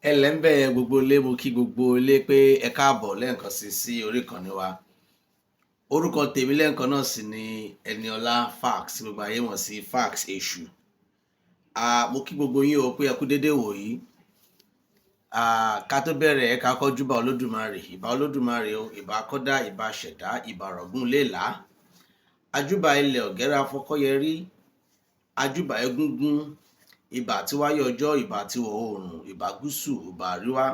Ẹ ǹlẹ́ ń bẹ̀ yẹn, gbogbo ilé. Mo kí gbogbo ilé pé ẹ káàbọ̀ lẹ́ẹ̀kan sí sí orí ìkànnì wa. Orúkọ tèmi lẹ́ẹ̀kan náà sì ni Ẹniọlá Fax, tí gbogbo ayé mọ̀ sí Fax Èṣù. Mo kí gbogbo yín o pé ẹ kú dédé wòyí. Ká tó bẹ̀rẹ̀, ẹ ká kọ́ júbà Olódùmarè. Ìbà Olódùmarè o, ìbà kọ́dá, ìbà ṣẹ̀dá, ìbà rọ̀gùn léèlá. Ajúbà ilẹ̀ ọ̀gẹ́rẹ́ afọkọ́yẹrí, ajúbà egúngún, ìbà tí wáyé ọjọ́, ìbà tí wọ̀ oòrùn, ìbà gúúsù, ìbà àríwá,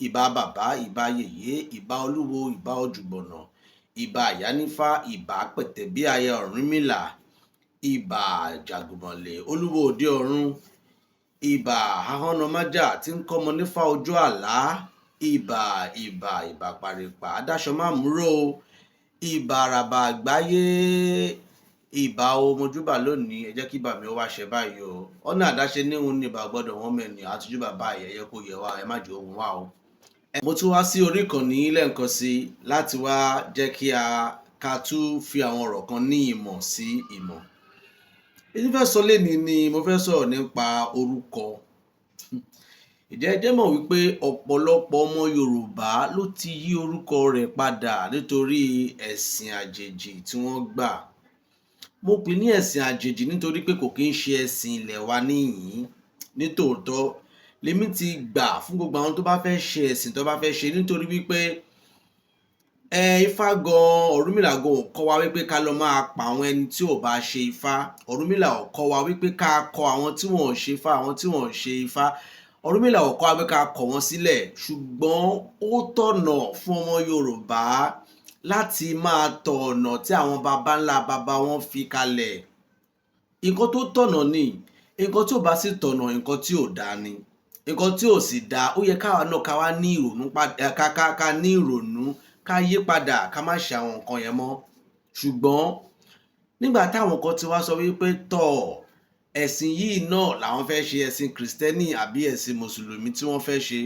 ìbà bàbá, ìbà yèyé, ìbà olúwo, ìbà ojùgbọ̀nà, ìbà ìyánífá, ìbà pẹ̀tẹ̀bí aya Ọ̀rúnmìlà, ìbà jàgùmọ̀lẹ̀ olúwo òde ọ̀run, ìbà ahọ́nàmájà tí ń kọ́mọ nífá ojú àlá, ìbà, ìbà, ìbà pàrìpà adáṣọ má múrò o, ìbà àràbà àgbáyé, ìbà o. Mojúbà lónìí, ẹ jẹ́ kí ìbà mi ó wá ṣẹ báyìí o. Ọ̀nà àdáṣe níhun ní ìbà gbọ́dọ̀ wọ́n mẹ́ni àtijúbà báyìí. Ẹ yẹ kó yẹ wá, ẹ má jẹ́ ohun wá o. Mo tún wá sí orí ìkànnì lẹ́ẹ̀kan sí láti wá jẹ́ kí a ká tún fi àwọn ọ̀rọ̀ kan ní ìmọ̀ sí ìmọ̀. Èyí tí fẹ́ sọ lénìí ni mo fẹ́ sọ̀rọ̀ nípa orúkọ. Ǹjẹ́ ẹ jẹ́ mọ̀ wípé ọ̀pọ̀lọpọ̀ ọmọ Yorùbá ló ti yí orúkọ rẹ̀ padà nítorí ẹ̀sìn àjèjì tí wọ́n gbà? Mo pè ní ẹ̀sìn àjèjì nítorí pé kò kí ń ṣe ẹ̀sìn ilẹ̀ wa níhìn-ín. Nítòótọ́, lèmi ti gbà fún gbogbo àwọn tó bá fẹ́ ṣe ẹ̀sìn tó bá fẹ́ ṣe, nítorí wípé Ifá gan, Ọ̀rúnmìlà gan ò kọ́ wa wípé ká lọ máa pa àwọn ẹni tí ò bá ṣe Ifá. Ọ̀rúnmìlà ò kọ́ wa wípé ká kọ àwọn tí wọ́n ò ṣe Ifá, àwọn tí wọ́n ò ṣe Ifá. Ọ̀rúnmìlà ò kọ́ wa pé ká kọ̀ wọ́n sílẹ̀, ṣùgbọ́n ó tọ̀nà fún ọmọ Yorùbá láti máa tọ ọ̀nà tí àwọn baba ńlá baba wọn fi kalẹ̀. Nǹkan tó tọ̀nà ni. Nǹkan tí ò bá sì tọ̀nà, nǹkan tí ò dáa ni. Nǹkan tí ò sì dáa, ó yẹ káwa náà ká wá ní ìrònú padà, ká ká ká ní ìrònú, ká yí padà, ká má ṣe àwọn nǹkan yẹn mọ́. Ṣùgbọ́n nígbà táwọn kan ti wá sọ wípé tọ̀, ẹ̀sìn yìí náà làwọn fẹ́ ṣe, ẹ̀sìn Kìrìsìtẹ́nì àbí ẹ̀sìn Mùsùlùmí tí wọ́n fẹ́ ṣe,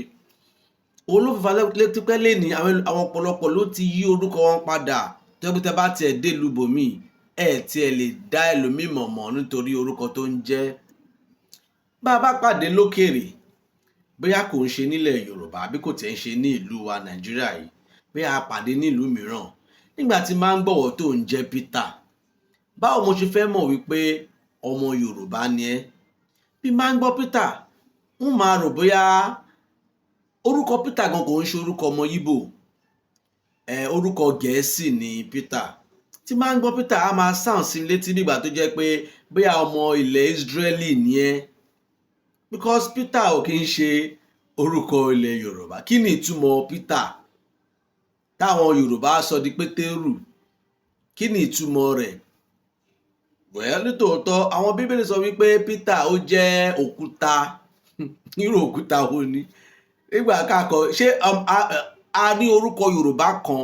òun ló fà létí lẹ́ni àwọn ọ̀pọ̀lọpọ̀ ló ti yí orúkọ wọn padà. Tẹ́bí tẹ́ bá tiẹ̀ dé ìlú bòmíì, ẹ̀ tiẹ̀ lè dá ẹlòmíì mọ̀ mọ́ nítorí orúkọ tó ń jẹ́. Bá a bá pàdé lókèrè, bóyá kò ń ṣe nílẹ̀ Yorùbá àbí kò tiẹ̀ ń ṣe ní ìlú wa Nàìjíríà yìí, bóyá a pàdé nílùú mìíràn, nígbà tí máa ń gbọ̀wọ́ tó ń jẹ́ Peter, báwo mo ṣe fẹ́ mọ̀ wípé ọmọ Yorùbá ni ẹ́? Bí máa ń gbọ́ Peter, ń máa rò bóyá orúkọ Peter gan kò ń ṣe orúkọ ọmọ Íbò ẹ, orúkọ Gẹ̀ẹ́sì ni Peter. Tí máa ń gbọ́ Peter, á máa sound sí létí nígbà tó jẹ́ pé bóyá ọmọ ilẹ̀ Israeli ni ẹ́, because Peter ò kí ń ṣe orúkọ ilẹ̀ Yorùbá. Kí ni ìtumọ̀ Peter táwọn Yorùbá sọ di Pétérù? Kí ni ìtumọ̀ rẹ̀? Well, nítòótọ́, àwọn Bíbélì sọ wípé Peter ó jẹ́ òkúta. Irú òkúta wo ni? Nígbà kákọ ṣé a ní orúkọ Yorùbá kan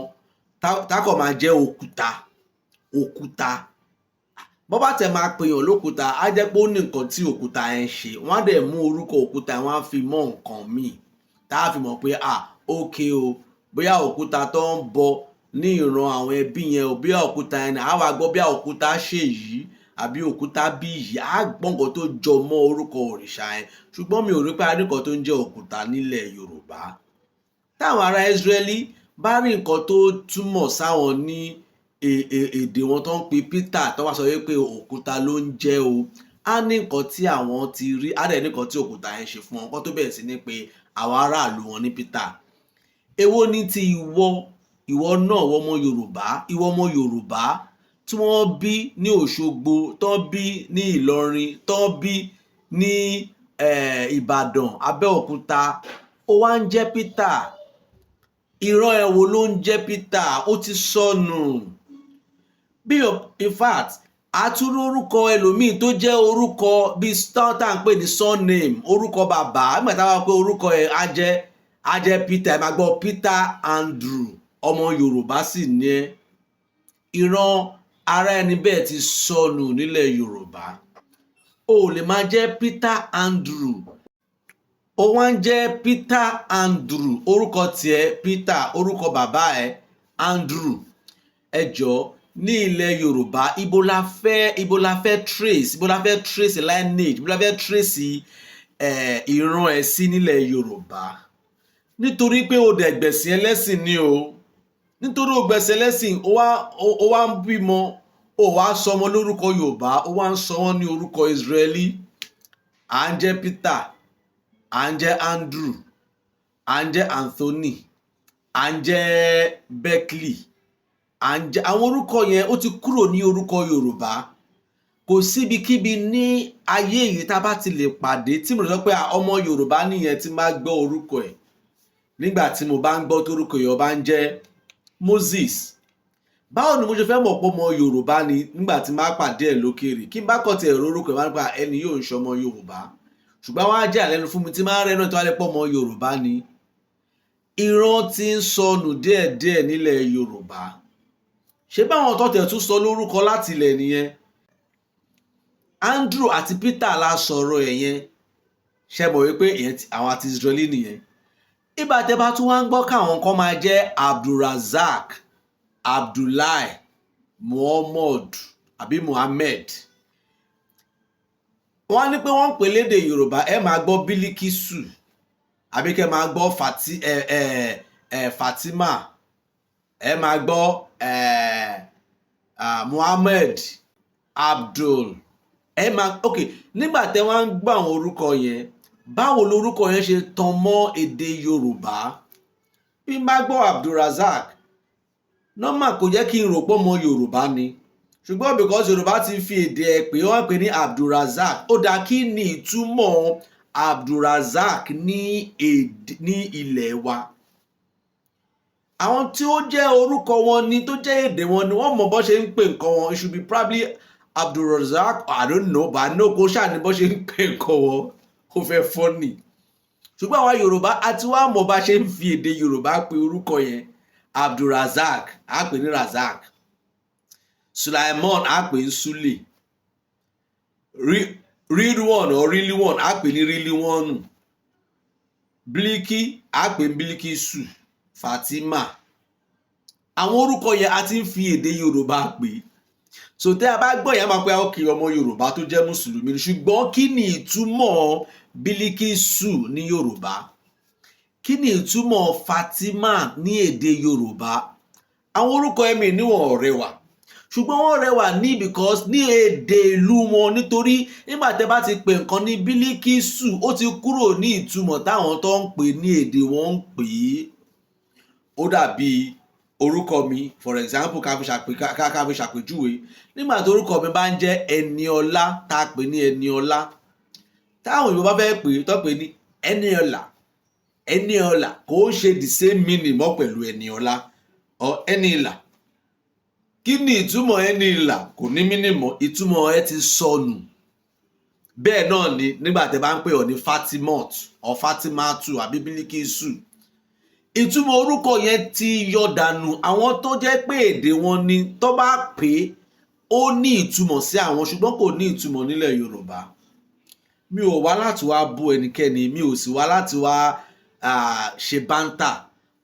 tákọ̀ máa jẹ́ òkúta? Òkúta, bọ́ bá tẹ̀ máa pèèyàn lókúta, á jẹ́ pé ó ní nǹkan tí òkúta yẹn ń ṣe. Wọ́n á dẹ̀ mú orúkọ òkúta, wọ́n á fi mọ́ nǹkan míì tá a fi mọ̀ pé, ah, okay o, bóyá òkúta tó ń bọ ní ìran àwọn ẹbí yẹn o, bóyá òkúta yẹn á wá gbọ́, bí òkúta ṣe yìí àbí òkúta bí yìí, á gbọ́ nǹkan tó jọ mọ́ orúkọ òrìṣà yẹn. Ṣùgbọ́n mi ò rí pé a rí nǹkan tó ń jẹ́ òkúta nílẹ̀ Yorùbá. Táwọn ará Ísírẹ́lì bá rí nǹkan tó túmọ̀ sáwọn ní èdè wọn tó ń pe Peter, tó wá sọ wípé òkúta ló ń jẹ́ o, á ní nǹkan tí àwọn ti rí, á dẹ̀ ní nǹkan tí òkúta yẹn ṣe fún wọn kó tó bẹ̀rẹ̀ sí ní pé àwọn aráàlú wọn ní Peter. Èwo ní ti ìwọ, ìwọ náà, ìwọ ọmọ Yorùbá, ìwọ ọmọ Yorùbá tí wọ́n bí ní Òṣogbo, tó bí ní Ìlọrin, tó bí ní Ìbàdàn, Abẹ́òkúta, ó wá ń jẹ́ Peter? Ìran ẹ̀ wo ló ń jẹ́ Peter? Ó ti sọnù. Bí, in fact, àtúrò orúkọ ẹlòmíì tó jẹ́ orúkọ bíi tá à ń pè ní surname, orúkọ bàbá. Nígbà táwọn pé orúkọ ẹ̀ á jẹ́ Peter, ẹ máa gbọ́ Peter Andrew, ọmọ Yorùbá sì ní ẹ́. Ìran ara ẹni bẹ́ẹ̀ ti sọnù nílẹ̀ Yorùbá. O ò lè máa jẹ́ Peter Andrew, ó wá ń jẹ́ Peter Andrew, orúkọ tiẹ̀ Peter, orúkọ bàbá ẹ̀ Andrew. Ẹ jọ̀ọ́, ní ilẹ̀ Yorùbá, ibo la fẹ́ trace, ibo la fẹ́ trace lineage, ibo la fẹ́ trace Ìran ẹ̀ sí nílẹ̀ Yorùbá, nítorí pé o dẹ̀ gbẹ̀sìn ẹlẹ́sìn ni o, nítorí o gbẹ̀sìn ẹlẹ́sìn, o wá ń bímọ, o wá sọmọ lórúkọ Yorùbá, o wá ń sọ wọ́n ní orúkọ Israeli. À ń jẹ́ Peter, à ń jẹ́ Andrew, à ń jẹ́ Anthony, à ń jẹ́ Berkeley, à ń jẹ́ àwọn orúkọ yẹn, ó ti kúrò ní orúkọ Yorùbá. Kò síbikíbi ní ayé yìí tá a bá ti lè pàdé tí mo lè sọ pé ọmọ Yorùbá nìyẹn tí máa gbọ́ orúkọ ẹ̀. Nígbà tí mo bá ń gbọ́ torúkọ èèyàn bá ń jẹ́ Moses, báwo ni mo ṣe fẹ́ mọ̀ pé ọmọ Yorùbá ni nígbà tí máa pàdé ẹ̀ lókèrè? Kí n bá kọ̀ tiẹ̀ orúkọ ẹ̀, máa ń pa ẹni yóò ń ṣọmọ Yorùbá. Ṣùgbọ́n wọ́n á jẹ́ àlẹ́nu fún mi tí máa ń rẹ́ náà tó wá lè pọ̀ ọmọ Yorùbá ni. Ìran ti ń sọnù díẹ̀díẹ̀ nílẹ̀ Yorùbá. Ṣé báwọn tó tẹ̀ tún sọ lórúkọ láti ilẹ̀ nìyẹn? Andrew àti Peter la sọ̀rọ̀ ẹ̀ yẹn. Ṣe mọ̀ wípé àwọn àti Israeli nìyẹn. Ìgbà tẹ́ bá tún wá ń gbọ́ káwọn kan máa jẹ́ Abdulrazak, Abdullahi, Muhammad àbí Muhammed, wọ́n ní pé wọ́n ń pè lédè Yorùbá, ẹ máa gbọ́ Bílíkísù àbí kẹ́ máa gbọ́ Fati, ẹ ẹ ẹ Fatima, ẹ máa gbọ́ Muhammed, Abdul, ẹ máa, ok. Nígbà tẹ́ wọ́n ń gbọ́ àwọn orúkọ yẹn, báwo lorúkọ yẹn ṣe tan mọ́ èdè Yorùbá? Bí n bá gbọ́ Abdulrazak, normal, kò jẹ́ kí n rò pé ọmọ Yorùbá ni, ṣùgbọ́n because Yorùbá ti fi èdè ẹ̀ pé wọ́n pè ní Abdulrazak, ó dáa. Kí ni ìtumọ̀ Abdulrazak ní èdè ní ilẹ̀ wa? Àwọn tí ó jẹ́ orúkọ wọn ni, tó jẹ́ èdè wọn ni, wọ́n mọ bó ṣe ń pè nǹkan wọn. It should be probably Abdulrazak, I don't know, but I know kó ṣáà ní bó ṣe ń pè nǹkan wọn. Ó fẹ́ funny, ṣùgbọ́n àwa Yorùbá àti wá mọ̀ bá ṣe ń fi èdè Yorùbá pe orúkọ yẹn. Abdulrazak, á pè ní Razak. Sulaimon, á pè ní Sule. Rilwan or Rilwan, á pè ní Riliwanu. Bílíkì, á pè ní Bílíkìsù. Fatima, àwọn orúkọ yẹn a ti ń fi èdè Yorùbá pè. So tẹ́ a bá gbọ́ yẹn, a máa pẹ́ ókè, ọmọ Yorùbá tó jẹ́ mùsùlùmí. Ṣùgbọ́n kí ni ìtumọ̀ Bílíkìsù ní Yorùbá? Kí ni ìtumọ̀ Fatima ní èdè Yorùbá? Àwọn orúkọ ẹ̀mí níwọ̀n rẹwà, ṣùgbọ́n wọ́n rẹwà ní because ní èdè ìlú wọn. Nítorí nígbà tẹ́ bá ti pè nǹkan ní Bílíkìsù, ó ti kúrò ní ìtumọ̀ táwọn tó ń pè ní èdè wọn ń pè é. Ó dàbí orúkọ mi, for example, ká fi ṣàpèjúwe. Nígbà tó orúkọ mi bá ń jẹ́ Ẹniọlá, tá a pè ní Ẹniọlá, táwọn òyìnbó bá fẹ́ pè é, tó pè ní Ẹniọlá, Ẹniọlá kò ń ṣe the same meaning mọ́ pẹ̀lú Ẹniọlá or Ẹniìlà. Kí ni ìtumọ̀ Ẹniìlà? Kò ní meaning mọ́, ìtumọ̀ ẹ ti sọnù. Bẹ́ẹ̀ náà ni nígbà tẹ́ bá ń pè ọ́ ní Fatimot or Fatimatu àbí Bílíkìsù, ìtumọ̀ orúkọ yẹn ti yọ dànù. Àwọn tó jẹ́ pé èdè wọn ni, tó bá pè é, ó ní ìtumọ̀ sí àwọn, ṣùgbọ́n kò ní ìtumọ̀ nílẹ̀ Yorùbá. Mi ò wá láti wá bú ẹnikẹ́ni, mi ò sì wá láti wá ṣe banter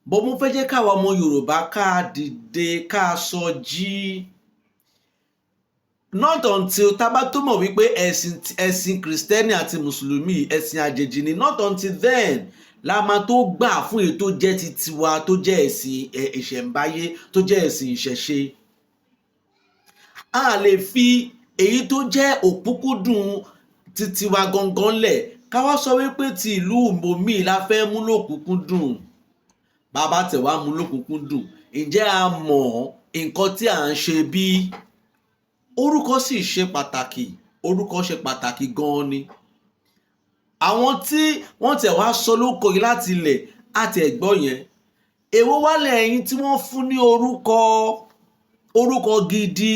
bọ́. Mo fẹ́ jẹ́ káwa ọmọ Yorùbá ká dìde, ká sọ jí. Not until tá bá tó mọ̀ wípé ẹ̀sìn Kìrìsìtẹ́nì àti Mùsùlùmí, ẹ̀sìn àjèjì ni, not until then la máa tó gbà fún èyí tó jẹ́ ti tiwa, tó jẹ́ ẹ̀sìn ìṣẹ̀ǹbáyé, tó jẹ́ ẹ̀sìn ìṣẹ̀ṣe. A lè fi èyí tó jẹ́ òkúnkúndùn ti tiwa gangan lẹ̀, ká wá sọ wípé ti ìlú ibòmíì la fẹ́ mú lókùnkúndùn. Bàbá tẹ̀ wá mú lókùnkúndùn, ǹjẹ́ a mọ̀ nǹkan tí à ń ṣe bí? Orúkọ sì ṣe pàtàkì, orúkọ ṣe pàtàkì gan-an ni. Àwọn tí wọ́n tẹ̀ wá sọ lórúkọ yìí láti ilẹ̀ àti ẹ̀gbọ́n yẹn, èwo wá lẹ́yìn tí wọ́n fún ní orúkọ, orúkọ gidi,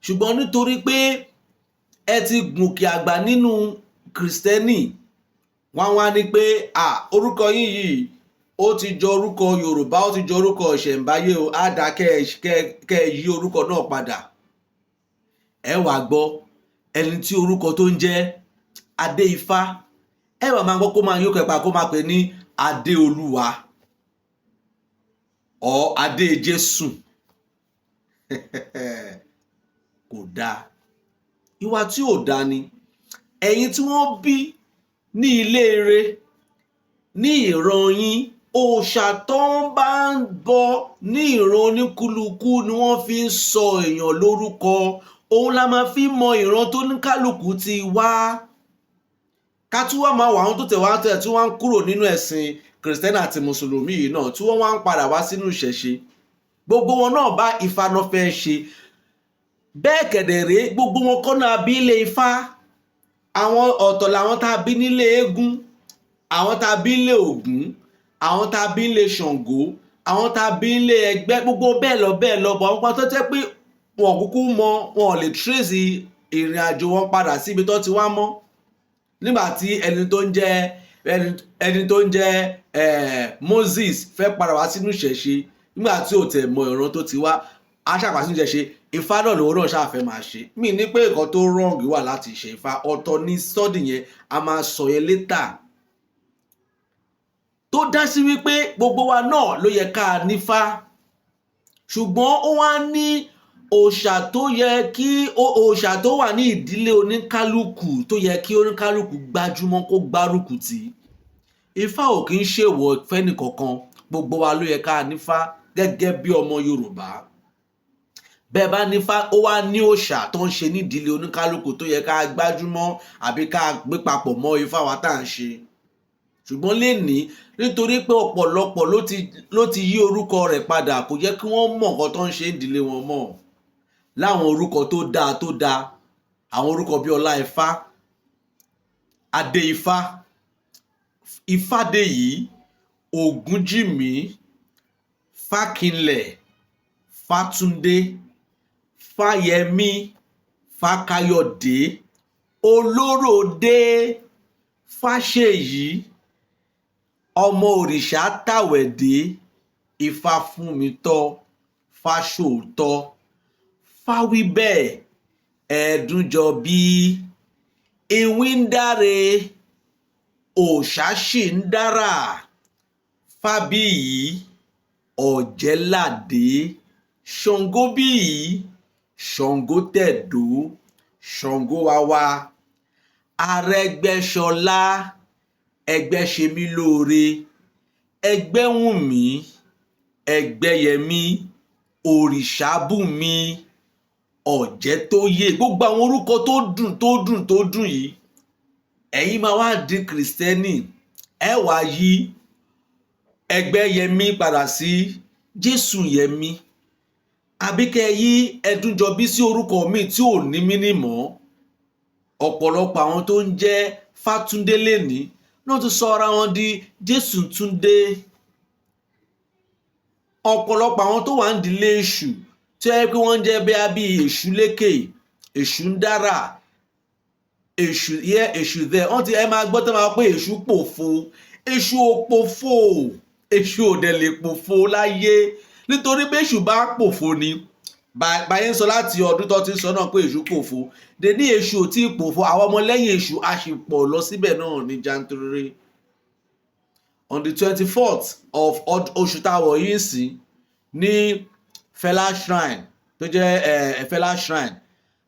ṣùgbọ́n nítorí pé ẹ ti gùnkè àgbà nínú Kìrìsìtẹ́nì, wọ́n wá ní pé à orúkọ yín yìí, ó ti jọ orúkọ Yorùbá, ó ti jọ orúkọ ìṣẹ̀ǹbáyé o, á dáa kẹ́ ẹ yí orúkọ náà padà. Ẹ wàá gbọ́ ẹni tí orúkọ tó ń jẹ́ Adéifá, ẹ wàá máa gbọ́ kó máa yókè pa, kó máa pè ní Adéolúwa or Adé Jésù. Kò dáa, ìwà tí ò dáa ni. Ẹ̀yin tí wọ́n bí Ní ilé ire, ní ìran yín, òòṣà tó ń bá ń bọ ní ìran oníkúlùkù ni wọ́n fi ń sọ èèyàn lórúkọ. Òun la máa fi mọ ìran tó ní kálukú ti wá. Ká tún wá máa wọ àwọn tó tẹ̀ wá tẹ̀ tí wọ́n ń kúrò nínú ẹ̀sìn Kìrìsìtẹ́nì àti Mùsùlùmí yìí náà, tí wọ́n wá ń padà wá sínú ìṣẹ̀ṣe, gbogbo wọn náà bá Ifá náà fẹ́ ṣe. Bẹ́ẹ̀ kẹ̀dẹ̀ rèé, gbogbo wọn kọ́ náà bí ilé Ifá. Àwọn ọ̀tọ̀ làwọn tá a bí nílé eégún, àwọn tá a bí nílé Ògún, àwọn tá a bí nílé Ṣàngó, àwọn tá a bí nílé ẹgbẹ́, gbogbo bẹ́ẹ̀ lọ bẹ́ẹ̀ lọ bọ̀. Àwọn kan tó jẹ́ pé wọn kúkú mọ, wọn ò lè trace ìrìn àjò wọn padà síbi tó ti wá mọ́. Nígbà tí ẹni tó ń jẹ́ Moses fẹ́ padà wá sínú ìṣẹ̀ṣe, nígbà tí ò tẹ̀ mọ ìran tó ti wá, á ṣàpà sínú ìṣẹ̀ṣe. Ifá náà lòun náà ṣàfẹ́ máa ṣe. Mí ní pé nǹkan tó wrong wà láti ṣe Ifá, ọ̀tọ̀ ní study yẹn, a máa sọ yẹn later. Tó dá sí wípé gbogbo wa náà ló yẹ ká nífá, ṣùgbọ́n ó wá ní òòṣà tó yẹ kí òòṣà tó wà ní ìdílé oníkálukú tó yẹ kí oníkálukú gbájúmọ́, kó gbárùkù tì. Ifá ò kí ń ṣèwọ̀ fẹ́nìkankan. Gbogbo wa ló yẹ ká nífá gẹ́gẹ́ bí ọmọ Yorùbá. Bẹ́ẹ̀ bá nífá, ó wá ní òòṣà tó ń ṣe nídìílé oníkálukú tó yẹ ká gbájúmọ́ àbí ká gbé papọ̀ mọ́ Ifá wa tá à ń ṣe. Ṣùgbọ́n lénìí, nítorí pé ọ̀pọ̀lọpọ̀ ló ti yí orúkọ rẹ̀ padà, kò jẹ́ kí wọ́n mọ̀ nǹkan tó ń ṣe nídìílé wọn mọ́. Láwọn orúkọ tó dáa tó dáa, àwọn orúkọ bíi Ọlá Ifá, Adé Ifá, Ifádéyìí, Ògúnjìmí, Fákinlẹ̀, Fátúndé, Fáyẹmí, Fákáyọ̀dé, Olóròdé, Fáṣèyí, ọmọ òrìṣà tàwẹ̀dé, Ifáfúnmitọ́, Fáṣóòótọ́, Fáwíbẹ́ẹ̀, Ẹ̀ẹ́dúnjọbí, Ìwíńdáre, Òòṣàṣìńdárà, Fábíyìí, Ọ̀jẹ̀ládé, Ṣàngóbíyì, Ṣàngótẹ̀dó, Ṣàngówáwá, Arẹ́gbẹ́ṣọlá, Ẹgbẹ́ṣemílóore, Ẹgbẹ́wùnmí, Ẹgbẹ́yẹmí, Òrìṣàbùnmi, Ọ̀jẹ̀tóyè. Gbogbo àwọn orúkọ tó dùn, tó dùn, tó dùn yìí, ẹ̀yin máa wá di Kìrìsìtẹ́nì, ẹ wá yí Ẹgbẹ́yẹmí padà sí Jésùyẹmí, àbí kẹ́ ẹ yí Ẹdúnjọbí sí orúkọ míì tí ò ní mínì mọ́. Ọ̀pọ̀lọpọ̀ àwọn tó ń jẹ́ Fátúndé lénìí náà ti sọ ara wọn di Jésùtúndé. Ọ̀pọ̀lọpọ̀ àwọn tó wà ń dílé èṣù, tí ó yẹ pé wọ́n ń jẹ́ bí bíi Èṣù lékè, Èṣù ń dára, Èṣù here, Èṣù there, wọ́n ti ẹ máa gbọ́ tó máa pé Èṣù pòfo. Èṣù ò pòfo, Èṣù ò dẹ̀ lè pòfo láyé, nítorí bí Èṣù bá pòfo ni báyé ń sọ láti ọdún tó ti ń sọ náà pé Èṣù pòfo dèní. Èṣù ò tí ì pòfo. Àwọn ọmọlẹ́yìn Èṣù a sì pọ̀ lọ síbẹ̀ náà ní jantere. On the 24th of oṣù táwọ̀ yìí sí ní Fẹlá Shrine, tó jẹ́ Fẹlá Shrine,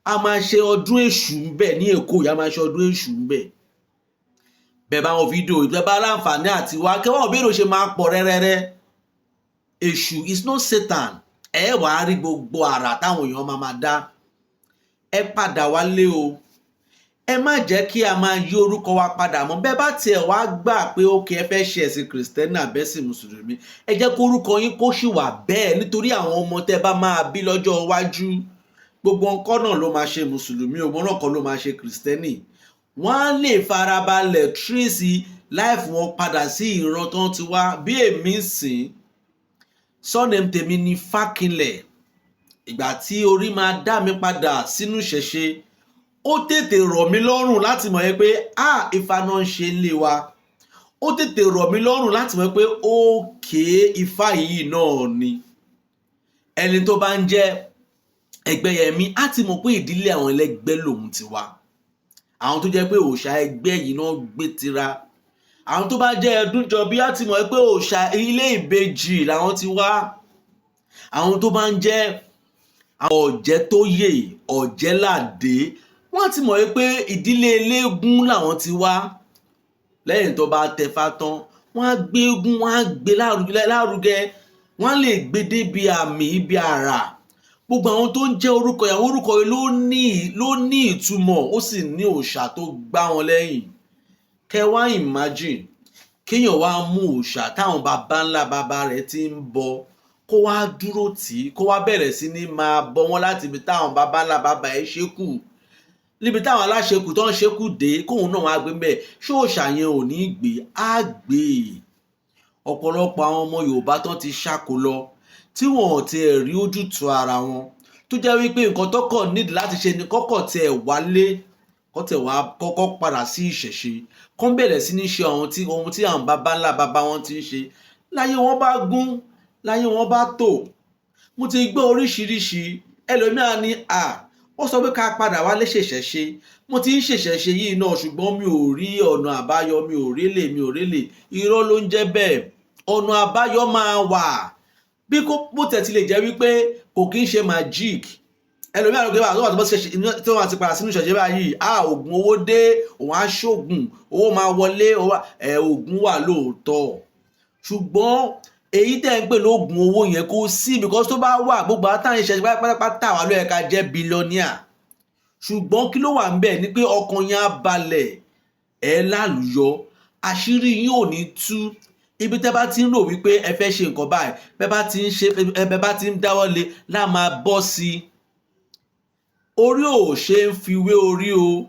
a máa ṣe ọdún Èṣù ń bẹ̀ ní Èkó yìí. A máa ṣe ọdún Èṣù ń bẹ̀. Bẹ́ẹ̀ bá wọn fídíò ìgbẹ́ bá láǹfààní àti wá kí wọ́n béèrè ṣe máa pọ̀ rẹ́rẹ́rẹ́. Èṣù is not Satan. Ẹ wàá rí gbogbo àrà táwọn èèyàn máa máa dá. Ẹ padà wálé o. Ẹ má jẹ́ kí a máa yí orúkọ wa padà mọ́. Bẹ́ẹ̀ bá tiẹ̀ wá gbà pé ókè, ẹ fẹ́ ṣe ẹ̀sìn Kìrìsìtẹ́nì àbẹ́sìn Mùsùlùmí, ẹ jẹ́ kó orúkọ yín kó sì wà bẹ́ẹ̀, nítorí àwọn ọmọ tẹ́ bá máa bí lọ́jọ́ iwájú. Gbogbo nǹkan náà ló máa ṣe Mùsùlùmí, ògbọ́n náà kọ́ ló máa ṣe Kìrìsìtẹ́nì. Wọ́n á lè farabalẹ̀ trace life wọn padà sí ìran tó ń ti wá. Bí èmi sìn, surname tèmi ni Fákinlẹ̀. Ìgbà tí orí máa dá mi padà sínú ìṣẹ̀ṣe, ó tètè rọ̀ mí lọ́rùn láti mọ̀ pé ah, Ifá náà ń ṣe nílé wa. Ó tètè rọ̀ mí lọ́rùn láti mọ̀ pé ókè, Ifá yìí náà ni. Ẹni tó bá ń jẹ́ Ẹgbẹ́yẹmí á ti mọ̀ pé ìdílé àwọn ẹlẹ́gbẹ́ lòun ti wá, àwọn tó jẹ́ pé òòṣà ẹgbẹ́ yìí náà gbé tira. Àwọn tó bá jẹ́ Ẹdúnjọbí á ti mọ̀ pé òòṣà ilé ìbejì làwọn ti wá. Àwọn tó bá ń jẹ́ Ọ̀jẹ̀tóyè, Ọ̀jẹ̀ládé, wọ́n ti mọ̀ pé ìdílé eléégún làwọn ti wá. Lẹ́yìn tó bá tẹfá tán, wọ́n á gbé eégún, wọ́n á gbé lárugẹ, wọ́n á lè gbé débi àmì ibi àrà. Gbogbo àwọn tó ń jẹ́ orúkọ yìí, àwọn orúkọ yìí ló ní ìtumọ̀, ó sì ní òòṣà tó gbá wọn lẹ́yìn. Kẹ wá imagine kéèyàn wá mú òòṣà táwọn baba ńlá baba rẹ̀ ti ń bọ, kó wá dúró tì í, kó wá bẹ̀rẹ̀ sí ní máa bọ wọ́n láti ibi táwọn baba ńlá baba ẹ̀ ṣe kù, níbi táwọn aláṣekù tó ń ṣekù dé, kóun náà wá gbé mbẹ̀. Ṣé òòṣà yẹn ò ní gbé? Á gbé. Ọ̀pọ̀lọpọ̀ àwọn ọmọ Yorùbá tán ti ṣáko lọ, tí wọn ò tiẹ̀ rí ojútùú ara wọn, tó jẹ́ wípé nǹkan tó kọ̀ nídìí láti ṣe ni kọ́kọ́ tiẹ̀ wálé, kọ́ tẹ̀ wá kọ́kọ́ padà sí ìṣẹ̀ṣe, kọ́ bẹ̀rẹ̀ sí ní ṣe ohun tí àwọn baba ńlá baba wọn ti ń ṣe láyé wọn bá gún, láyé wọn bá tò. Mo ti gbọ́ oríṣiríṣi. Ẹlòmíà ní à ó sọ pé ká padà wálé ṣèṣẹ̀ṣe, mo ti ń ṣèṣẹ̀ṣe yìí náà, ṣùgbọ́n mi ò rí ọ̀nà àbáyọ, mi ò rí lè, mi ò rí lè. Irọ́ ló ń jẹ́ bẹ́ẹ̀. Ọ̀nà àbáyọ máa wà. Bí kò bó tẹ̀ ti lè jẹ́ wípé kò kí ń ṣe magic. Ẹlòmíà ló gbé wà tó tí wọ́n ti padà sínú ìṣẹ̀ṣe báyìí, a oògùn owó dé, òun á ṣoògùn owó máa wọlé. Ẹ̀ oògùn wà lóòótọ́, ṣùgbọ́n èyí tẹ́ ń pè lóògùn owó yẹn kò sí, because tó bá wà, gbogbo àtàwọn ìṣẹ̀ṣe pátápátá wà ló yẹ ká jẹ́ billionaire. Ṣùgbọ́n kí ló wà ń bẹ̀ ni pé ọkàn yẹn á balẹ̀, ẹ̀ lálùyọ, àṣírí yín ò ní tú. Ibi tẹ́ bá ti ń rò wípé ẹ fẹ́ ṣe nǹkan báyìí, bẹ́ bá ti ń ṣe, ẹ bá ti ń dáwọ́ lé láà máa bọ́ sí i. Orí ò ṣe ń fi wé orí o.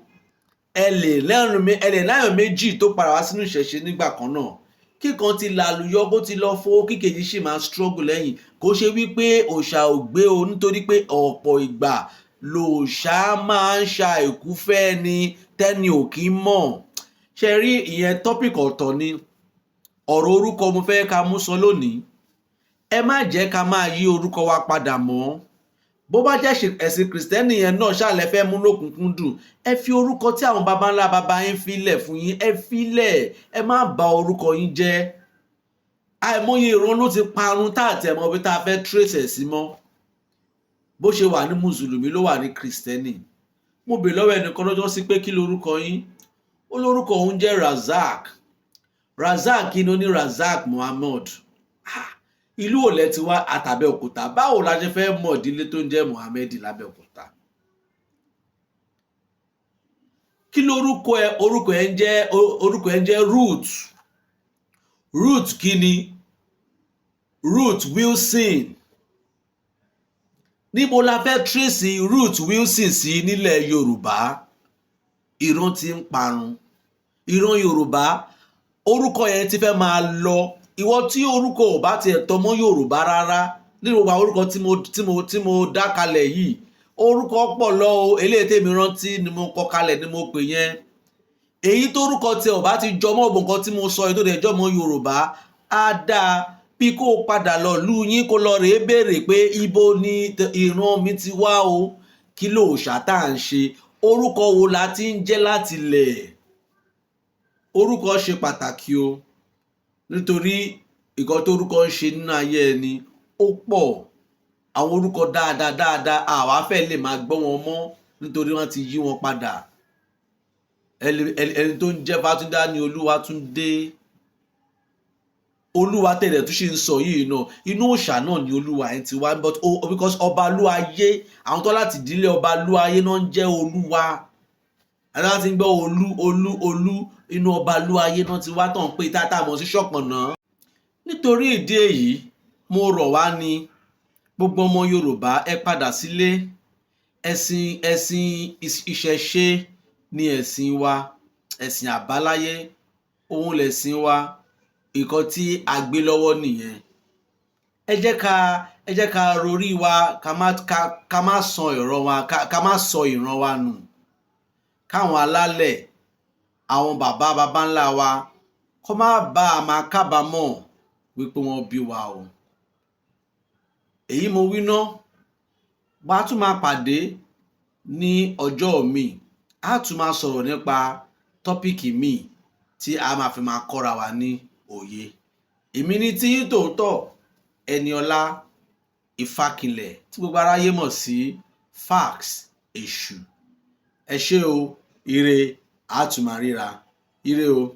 Ẹ lè lẹ́rùn mi, ẹ lè láyọ̀ méjì tó padà wá sínú ìṣẹ̀ṣe nígbà kan náà, kíkan ti làlùyọ kó ti lọ fowó, kíkejì sì máa struggle lẹ́yìn. Kò ṣe wípé òòṣà ò gbé o, nítorí pé ọ̀pọ̀ ìgbà lòòṣà máa ń ṣa ìkúfẹ́ ni tẹ́ni ò kí ń mọ̀. Ṣe rí ìyẹn, topic ọ̀tọ̀ ni. Ọ̀rọ̀ orúkọ mo fẹ́ ká mú sọ lónìí. Ẹ má jẹ́ ká máa yí orúkọ wa padà mọ́. Bó bá jẹ́ ẹ̀sìn Kìrìsìtẹ́nì yẹn náà ṣàlẹ̀ fẹ́ mú lókùnkúndùn, ẹ fi orúkọ tí àwọn baba ńlá baba yín filẹ̀ fún yín, ẹ filẹ̀. Ẹ má bà orúkọ yín jẹ́. Àìmọye ìran ló ti parun tá àti ẹ̀mọ́ bí tá a fẹ́ trace ẹ̀ sí mọ́. Bó ṣe wà ní Mùsùlùmí ló wà ní Kìrìsìtẹ́nì. Mo bèèrè lọ́wọ́ ẹnìkan lọ́jọ́ sí pé kí lorúkọ yín? Ó lórúkọ òun jẹ́ Razak. Razak kí ni? Ó ní Razak Muhammad. Ìlú òlẹ̀ ti wá àtàbẹ̀òkúta. Báwo la ṣe fẹ́ mọ̀ ìdílé tó ń jẹ́ Muhammed lábẹ́òkúta? Kí lorúkọ ẹ? Orúkọ ẹ ń jẹ́ Ruth. Ruth kí ni? Ruth Wilson. Níbo la fẹ́ trace Ruth Wilson sí nílẹ̀ Yorùbá? Ìran ti ń parun, ìran Yorùbá, orúkọ yẹn ti fẹ́ máa lọ. Ìwọ tí orúkọ ò bá tiẹ̀ tọmọ́ Yorùbá rárá nínú gbogbo àwọn orúkọ tí mo dá kalẹ̀ yìí, orúkọ pọ̀ lọ o. Eléyìí tèmi rántí ni mo kọ kalẹ̀ ni mo pè yẹn. Èyí tórúkọ tiẹ̀ ò bá ti jọmọ́ ògùn nǹkan tí mo sọ yìí, tó dẹ̀ jọmọ́ Yorùbá, á dáa bí kó o padà lọ lú yín, kó lọ rèé béèrè pé ibo ni ìran mi ti wá o, kí lòòṣà tá à ń ṣe, orúkọ wo la ti ń jẹ́ láti lẹ̀. Orúkọ ṣe pàtàkì o, nítorí nǹkan tórúkọ ń ṣe nínú ayé ẹni ó pọ̀. Àwọn orúkọ dáadáa dáadáa, àwa fẹ́ lè máa gbọ́ wọn mọ́ nítorí wọ́n ti yí wọn padà. Ẹni tó ń jẹ́ Fátúndé ní Olúwatúndé. Olúwa tẹ̀lẹ̀ tó ṣe ń sọ yìí náà, inú òòṣà náà ni Olúwa ẹ̀ ti wá, but oh, because ọba lúayé, àwọn tó láti ìdílé ọba lúayé náà ń jẹ́ Olúwa. Àti láti ń gbọ́ Olú, Olú, Olú, inú ọba lúayé náà ti wá tàn pé tá a mọ̀ sí Ṣọ̀pọ̀nná. Nítorí ìdí èyí, mo rọ̀ wá ní gbogbo ọmọ Yorùbá, ẹ padà sílé. Ẹ̀sìn ìṣẹ̀ṣe ni ẹ̀sìn wa, ẹ̀sìn àbáláyé òun lẹ̀sìn wa. Nǹkan tí a gbé lọ́wọ́ nìyẹn. Ẹ jẹ́ ká rorí wa, ká má sọ ìran wa, ká má sọ ìran wa nù. Káwọn alálẹ̀, àwọn bàbá baba ńlá wa, kó má bá a máa kábàámọ̀ wípé wọ́n bí wa o. Èyí mo wí ná. Wàá tún máa pàdé ní ọjọ́ míì, á tún máa sọ̀rọ̀ nípa topic míì tí a máa fi máa kọ́ra wa ní òye. Èmi ní tí yín tòótọ́, Ẹniọlá Ìfakìnlẹ̀, tí gbogbo aráyé mọ̀ sí Fax Èṣù. Ẹ ṣé o, ire, á tún máa ríra. Ire o.